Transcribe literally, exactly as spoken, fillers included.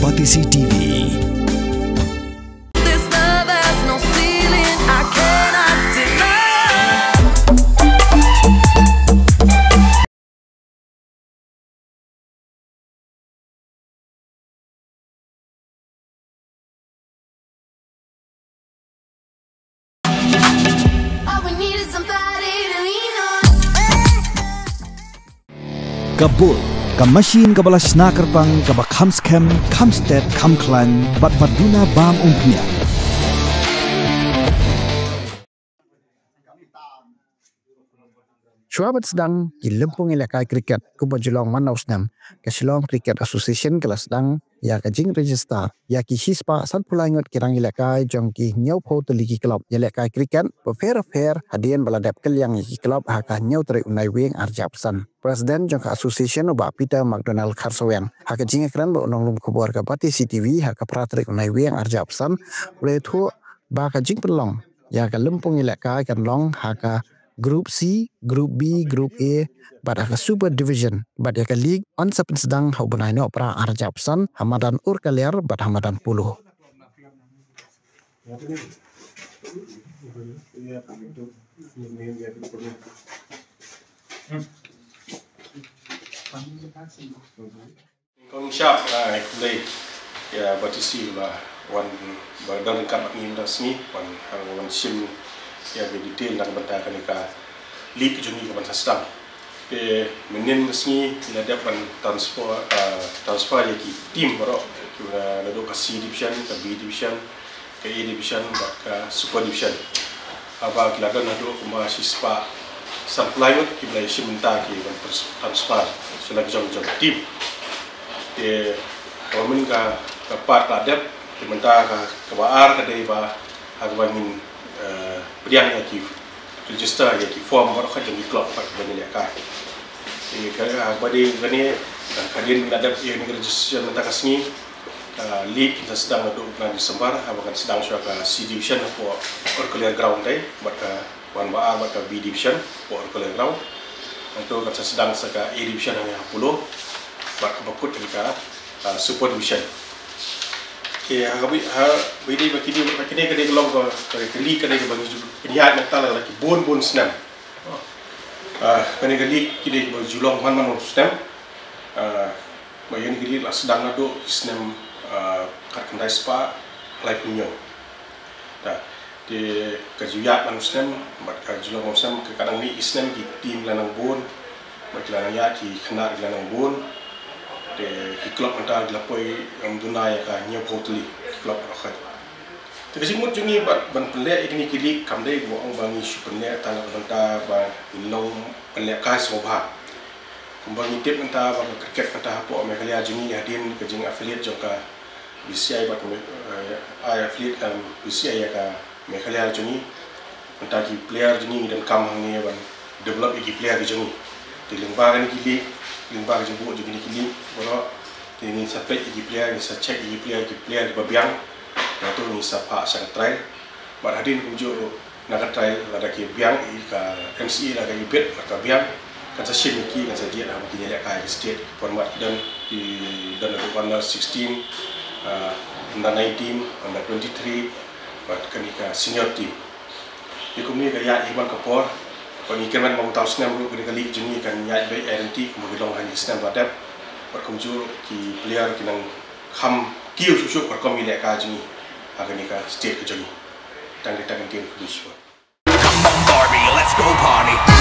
Batesi T V. Ka bul, ka machine kaba la shna kyrpang, kaba kham skhem, kham stet, kham khlaiñ, bad ba duna bam umphniang. Shuwa ban sdang ki lympung ïalehkai cricket kumba ju long man la u snem, ka Shillong Cricket Association ka la sdang ïa ka jingregister ïa ki shispah sanphew lai ngut ki rangïalehkai jong ki hynñiewphew tylli ki club ïalehkai cricket bapher bapher hadien ba la dep kylliang ïa ki club ha ka hynñiew tarik u Naiwieng arhajar arphew san. President jong ka association u Bah Peter McDonald Kharsawiang ha ka jingïakren bad u nonglum khubor ka Batesi T V ha ka phra tarik u Naiwieng arhajar arphew san u la ïathuh ba ka jingpynlong ïa ka lympung ïalehkai kan long ha ka Group C, Group B, Group A bad ha ka Super Division bad ïa ka league yn sa pynsdang ha u bnai Nohprah arhajar arphew san ha madan Urkaliar bad ha madan Polo. Kong Shah, ah, khublei ïa Batesi ba wan, ba don ryngkat bad ngi mynta ka sngi, wan, ah, wan shim ïa ka detail na ka bynta kane ka league jong ngi kaban sa sdang. Te mynhynnin ka sngi ngi la dep ban transfer, ah, transfer ïa ki team baroh, ah, naduh ka C division, ka B division, ka A division bad ka super division. Haba ki la don haduh kumba shispah sanphew lai ngut kiba la ïashim bynta ki ban trans-, transfer sha la ki jong jong team. Te kaba mynta ka, ka part ka la dep, te mynta ka, kaba ar ka dei ba ha kaba ngin, eh, pdiang ïa ki register ïa ki form baroh ka jong ki club baroh kiba ngi lehkai. Te ka, kaba dei kane, ka, ka dien la dep ïa kane ka registration mynta ka sngi. Ka league kan sa sdang naduh u bnai December, haba kan sdang shuwa ka C division hapoh Urkaliar ground te, bad ka wan ba ar bad ka B division hapoh Urkaliar ground. Nangta kan sa sdang sa ka A division hangne ha Polo, bad kaba kut ka, ah, super division. Te ha kaba, ha, ba ïadei bad kine, bad kine ka dei ka long ka, ka, ka league ka dei kaba ngi ju pynïaid mynta la ki bun bun snem. Ah, kane ka league ka dei kaba ju long man man u snem. Ah, Ba ïa kane ka league la sdang naduh ki snem, ah, khatkhyndai spah laiphew hynñiew. Te ka ju ïaid ban u snem bad ka ju long ban u snem, ka, ka dang mih ki snem ki team la nang bun bad ki la nang ïaid, ki khynnah ki la nang bun. Te ki club mynta ki la poi, em, duna ïa ka hynñiewphew tylli ki club baroh khoit. Te ka jingmut jong ngi bad ban pynleh ïa kine ki league kam dei ba ong ba ngi shu pynleh tang na ka bynta ba ngin long ban lehkai sngewbha. Kumba ngi tip mynta ba ka cricket mynta hapoh Meghalaya jong ngi hadien ka jing affiliate jong ka B C I bad ka Me-, eh, ai affiliate ka B C I ïa ka Meghalaya jong ngi. Mynta ki player jong ngi ngi donkam hangne ban develop ïa ki player ki jong ngi. Te lyngba kane ki league, lyngba ka jingbuh jong kine ki league baroh, te ngin sa peit ïa ki player, ngin sa check ïa ki player, ki player kiba biang. Nangta ngin sa phah sha ka trial. Bad hadien kumjuh ruh na ka trial lada ki biang ïa ka M C A, lada ki bit bad ka biang, kan sa shim ïa ki, kan sa jied haba kin ïalehkai ha ki state. Format ki don, ki don haduh under sixteen, ah, under nineteen, under twenty-three bad kane ka senior team. Te kumne ka ïaid hi man ka por. Bad ngi kyrmen ba mynta u snem ruh kane ka league jong ngi kan ïaid beit ïa lynti kumba ki long ha kine ki snem ba dep. Bad kumjuh ki player ki nang kham kiew shuh shuh bad kum ki lehkai jong ngi ha kane ka state ka jong ngi. Tang dei tang ktien, khublei shibun. Come on, Barbie, let's go party.